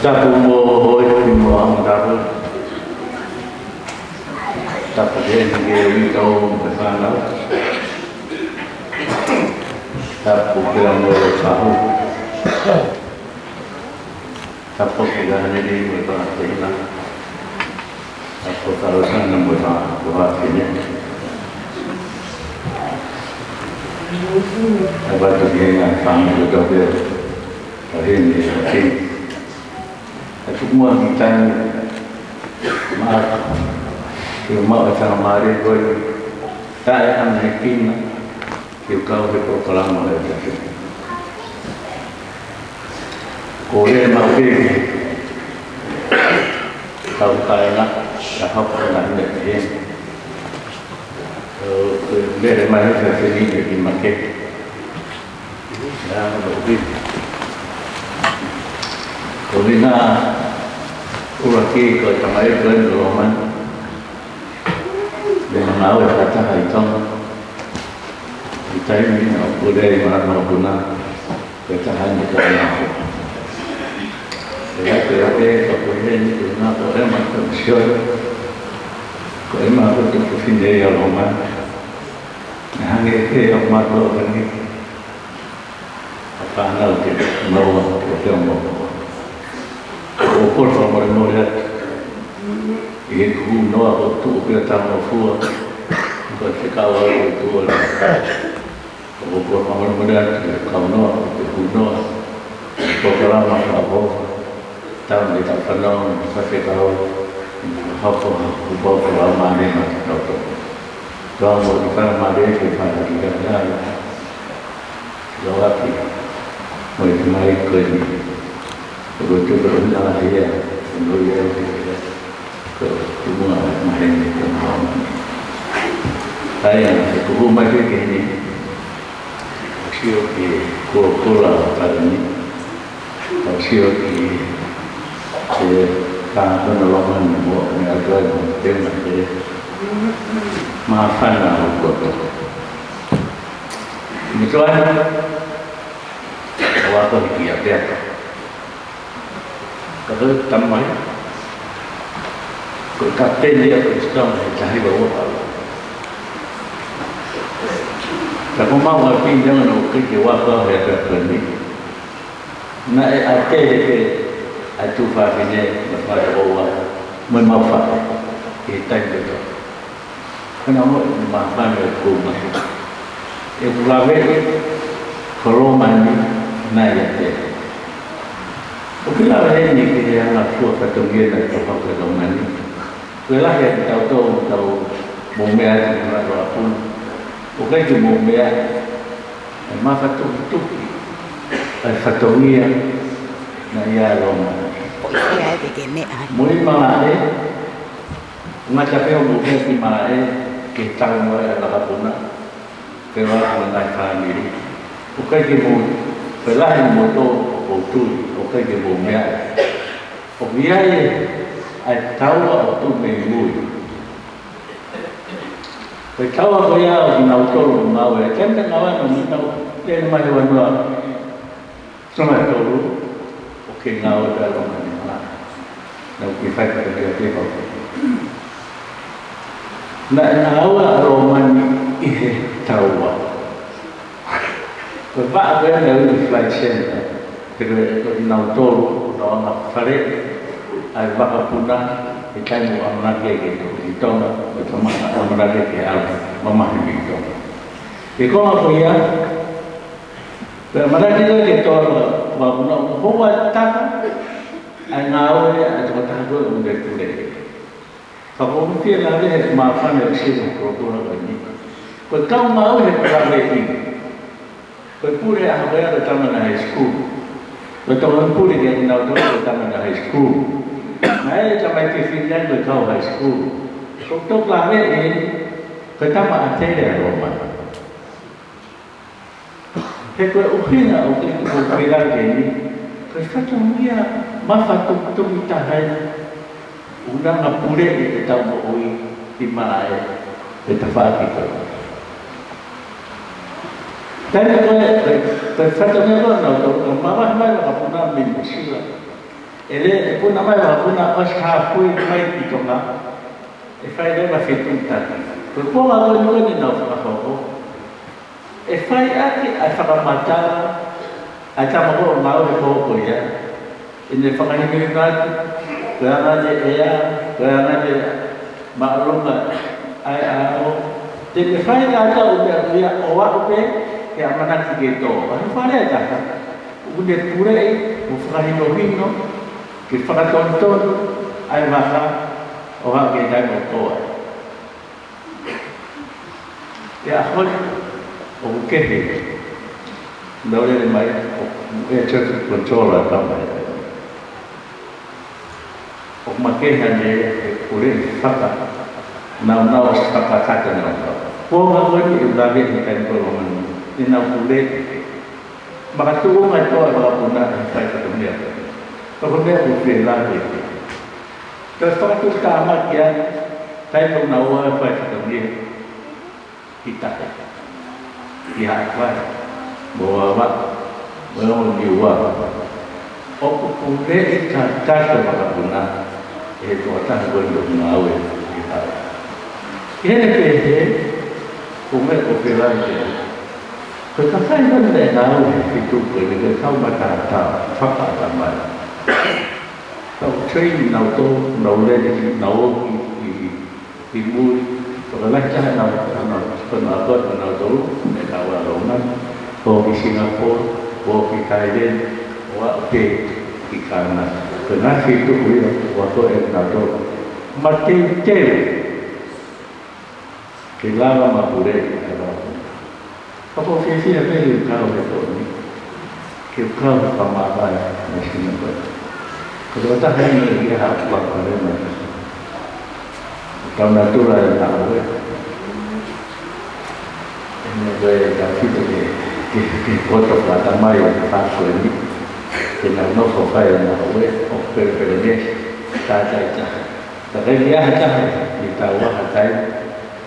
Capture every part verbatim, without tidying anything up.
Tapu mo hoʻo ʻeiki mo ʻamu tapu. Tapu ke ni ke ui kau mo e fānau. Tapu ke amo e fahu. Tapu ke la ni ni mo e fānau. Tapu ka lo sana mo e fānau, ko ha fine. Tapu atu ki he ngaahi fānau ko tau pea. Ka heni e fine. ʻE tuku muʻa ki taimi, ma, ke ma o tana mare koe, tae ana e kina, ke kau he polokalama e tafe. Ko e ma ke, kau tae na, ka hapa na ne ke. Ko e lele mai he tafe ni ke ki ma ke. ʻIa, ko e ʻuhi. Ko ʻena ʻuluaki ko e tamaioʻeiki ko eni ʻo Lomani. Meʻa ngāue fakataha ʻi Tonga. ʻI he taimi naʻa ku lele ʻi Manatu Mokopuna. Ko e taha eni ko ʻena. ʻE ake ake ka ko eni ko ʻena ko ʻema ko Sione. Ko ʻema ko e tuofefine ia ʻo Lomani. Naʻe hangē pē ʻoku mātuʻa ʻeni. ʻA e fānau ke maua ʻo te ongo. ʻOku ou fakamolemole atu. ʻI heʻeku hū noa ʻo tuʻu pē ʻo talangofua. Ko e fekau au ʻo tuʻu ʻo Mole atu e kaunoa, e hunoa, e polokalama fakaʻofoʻofa, tau mei ta fanau, mo e faifekau, mo e hoko, mo e pau fakamālie maʻatautolu. Tau mo e fakamālie ke fai ki he kakai. Lōaki, mo e tamai ko eni. Ko e tupe o hina la ia, ko e no ia, ko e tumunga maheni, ko e no. Ai, ʻa e kuku mai ke ke ni. Sio ki he kolokola ʻo e kale ni. Sio ki he kātoa ʻo Loma ni mo e ʻOtua mo e tena ke māfana ʻo koto. Mitoa, ʻoua ko hiki ia pea. Ka ko e tamai, ko e kapiteni ia ko e sitama he tahi ua ua. Ka ko mau a pini ana o ke ke waka he kapiteni. Naʻe ʻa ke he ke atu fafine ma fata ua, mo e mau fata, he taimi kotoa. Kana mo e māfana e kō mai. ʻE kulawe e koloma ni nai a te. ʻOku ke lave eni ki he anga fua fatongia naʻe tau hoko e loma ni. Ko e lahi ʻa kitautolu tau mou meʻa atu ki he ʻalu ʻa Puna. ʻOku ʻikai ke mou meʻa e māfana tukutuku ʻa e fatongia naʻe ʻia Loma. Ko ia e te ke meʻa. Mui malaʻe, ngata pē ʻo mou meʻa ki malaʻe, ke tau mo e ʻalu ʻa Puna, ke ʻalu mo e ngaahi fāmili. ʻOku ʻikai ke mou, ko e lahi mo tō, ʻoku ou tui, ʻoku ʻikai ke mou meʻa. ʻOku ʻi ai ʻa e taua ʻoku tuʻu mei mui. Ko e taua ko ia ʻo kinautolu ʻoku ngāue, te mea ngāue ʻa Puna, te mai ua noa. Soma tolu, ʻoku ke ngāue pē ʻa Loma ni mā. Naʻa ku fai ka te pau. Naʻe ngāue ʻa Loma ni ʻi he taua. Ko e paʻa ko ia naʻe ui Flight Centre. Te ko e, ko kinautolu, ʻoku nau anga fale, ʻa e vakapuna, he taimi ʻoku ʻamanaki ke tuʻu ki Tonga, ʻo e tama ʻamanaki ke ʻalu, mamahi mei Tonga. He konga ko ia, pea ʻamanaki ke tō ʻa e vakapuna, ʻoku houa taka, ʻa e ngāue, ʻa e tokotaha ko ē ʻoku ne pule. Ka ko u fie lave he māfana ʻo sio ki he kolokola ko eni. Ko e kau ngāue he kolokola ko eni. Ko e pule ʻa e hako ia ko e tama naʻe high school. Ko e tama pule ke nau tau ko e tama naʻe high school. Naʻe tama ke fili ai ko e kau high school. Ko e tau lave ē, ko e tama ʻa Tele ʻa Loma. He ko e ʻuhinga ʻoku ou fie lave ki ai, ko e fatongia māfana tukutuku taha ia, ʻoku na puleʻi ʻetau moʻui ʻi malaʻe, ʻi he tafaʻaki ko ē. Taimi ko ē, ko e, ko e fatongia ko ē naʻa tau, ʻo mavahe mai ʻa Puna mei Nuʻusila. ʻE lele ʻe Puna mai ʻa Puna ʻosi hāfui mai ki Tonga, ʻe fai leva fetuʻutaki. Ko e konga ko eni naʻa nau fakahoko. ʻE fai ʻaki ʻa e fakamatala, ʻa e tama ko ē ʻoku ngāue he pō ko ia. ʻI heʻene fakahinohino atu, ko e anga ʻene ʻea, ko e anga ʻene māʻolunga ʻa e ʻao. Te ne fai ʻa e tau meʻa ko ia ʻo aʻu pē, ke ʻamanaki ke tō. ʻA e fale ʻe taha, ʻoku ne puleʻi, mo fakahinohino, ke fakatonutonu, ʻa e vaka, ʻo aʻu ki he taimi ʻoku tō ai. ʻI he ʻaho ni, ʻoku kehe. Nau lele mai, ʻoku air traffic controller ʻa e tama ia. ʻOku makehe ʻene, ʻe pule faka, nau nau ʻosi fakakata nau nau. Ko e ngāue ni ʻe lave he taimi ko ē ʻa Loma ni, ʻenau pule. Makatuʻunga ʻi he tō ʻa e vakapuna ʻe fai fatongia. Ka ko e meʻa ʻoku fie lave. Ka fakatuʻutāmaki ai, taimi ʻoku nau ō ai ʻo fai fatongia. Ki tahi. Ki Haʻapai. Mo Vavaʻu. Mo Niua. ʻOku puleʻi kakato ʻa e vakapuna. ʻE he tokotaha ko eni ʻoku ngāue. Ki Haʻapai. ʻI heʻene pehē, ko e meʻa ʻoku fie lave ki ai. Ko e kakai ko eni naʻe ngāue he feituʻu ko eni, ko e kau mataotao, fakaʻatamai. Kau train nautolu, nau lele, nau ō ki, ki, ki mui, ko e lahi taha nau, nau, ko nau ako, ko nau tolu, ne kau ʻa Loma ni. Pō ki Singapore, pō ki Thailand, ʻo aʻu pē ki Kānata. Ko e ngaahi feituʻu ia ʻoku ako ʻe nautolu. Mateuteu ke lava ʻo puleʻi ʻa e lau. Ka ʻoku ou fiefia pē ke u kau he toʻo ni, ke u kau he fakamāvae mo Singapore. Ko e tokotaha eni ia ha ʻoku pāpale mai. Tau natula e ngāue. ʻE meʻa ko e tau fita ke, ke, ke poto ka ta mai ʻo ka ko eni. Ke nau nofo fai e ngāue ʻo pelepelengesi. Tātai taha. Ka ke ʻi ai ha taha, ʻi tau ha taimi,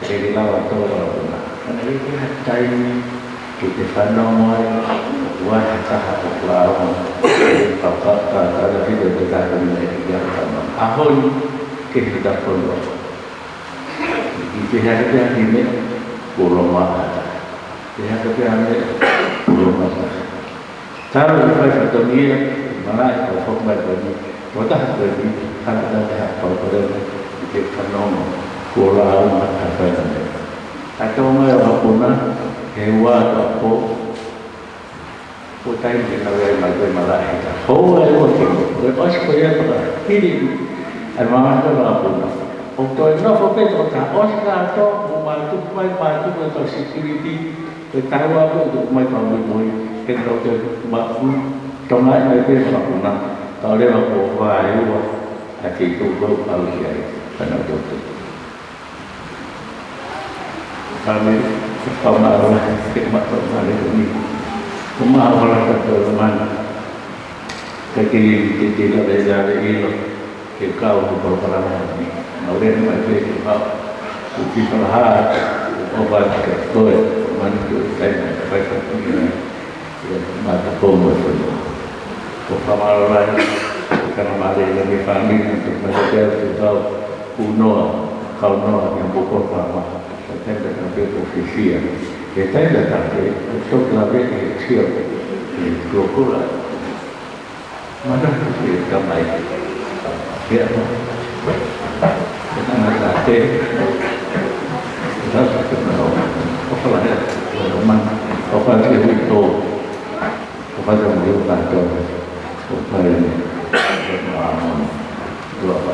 ke ke lava tō lau puna. Ka naʻe ʻi ai ha taimi, ke te fanongo ai, ʻoku ʻi ai ha taha ʻoku lau, ka, ka, ka, ka, ka, fita te taha ni ʻi ai ha taha. ʻAho ni, ke he taha fonua. ʻI te hea ke hea ki me, ko lo ma ha taha. Te hea ke hea me, ko lo ma ha taha. Tau ʻi fai fatongia, malaʻe ʻo fok mai ko ni. Ko taha ko ni, hana tau te ha pau ko le, ʻi te fanongo, ko la au ma ha fai na me. A tau mai ʻo ha puna, he ua to po, ko taimi ke tau ai mai ko e malaʻe he ta. Ho ai ua ke mo, ko e ʻosi ko ia ko la, hili, ai mama ko la puna. ʻO to e nofo pē to ta, ʻosi ka to, mo ma tu mai, ma tu ko to security, ko e taua ko e tuku mai fakamoimoi, ke tau te ma, tonga ai mai pē fakapuna, tau leva ko vaeua, a ke tau kau au ki ai, ka nau tau te. Ka me, ka ma, ka ma, ka ma, ka ma, ka ma, ka ma, ka ma, ka ke i te te la le la le ilo ke kau ko polokalama ni. Mau le mai pe ke kau. Ku ki pala ha, ku opa ke koe, mani ku kai mai ka fai ka ku ni. Ia, ma ka ko mo e fai. Ko ka ma la, ka na ma le le ke fami, ku ma le ke ku kau, ku noa, kau noa, ia mo polokalama. Ka tenda ka pe ko fifia. Ke tenda ka pe, ko so ka pe ke sio. Ke kukula. Mana ke ka mai. Ke ano. Ke na na te. Ke na sa ke na. O ka la he. O man. O ka ke hui to. O ka ke mo yu ka to. O ka e. O ka e. Dua pa.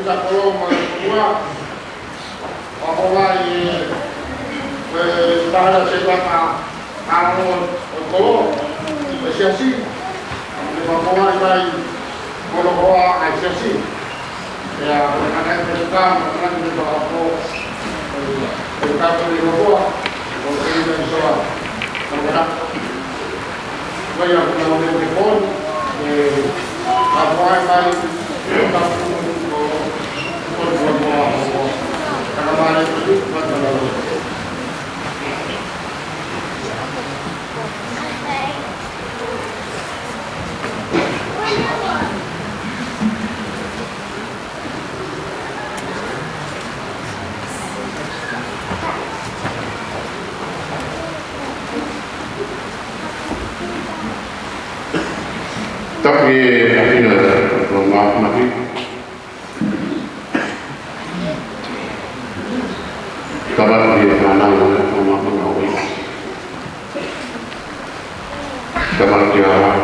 Kolo mo e koloa, ʻo ʻomai e, e taha e sētuata ʻa e kolo, ʻo e siasi, ʻo ʻomai mai mo e hoa ʻa e siasi. ʻIa, ko e kakai pē ka, ko e kakai pē ka ko, e, e kakai pē ko, ko e kakai pē soa. Ko e kakai Vai a kuna o te pon, e, a vai mai, e, ka pun, ko, ko, ko, ko, ko, ka ka mai, ko, ko, ko, ko, ko. Taki e ʻafio ʻo Ngāpuhi. Tāpuaki e fānau ʻo Ngāpuhi. Tāpuaki ʻa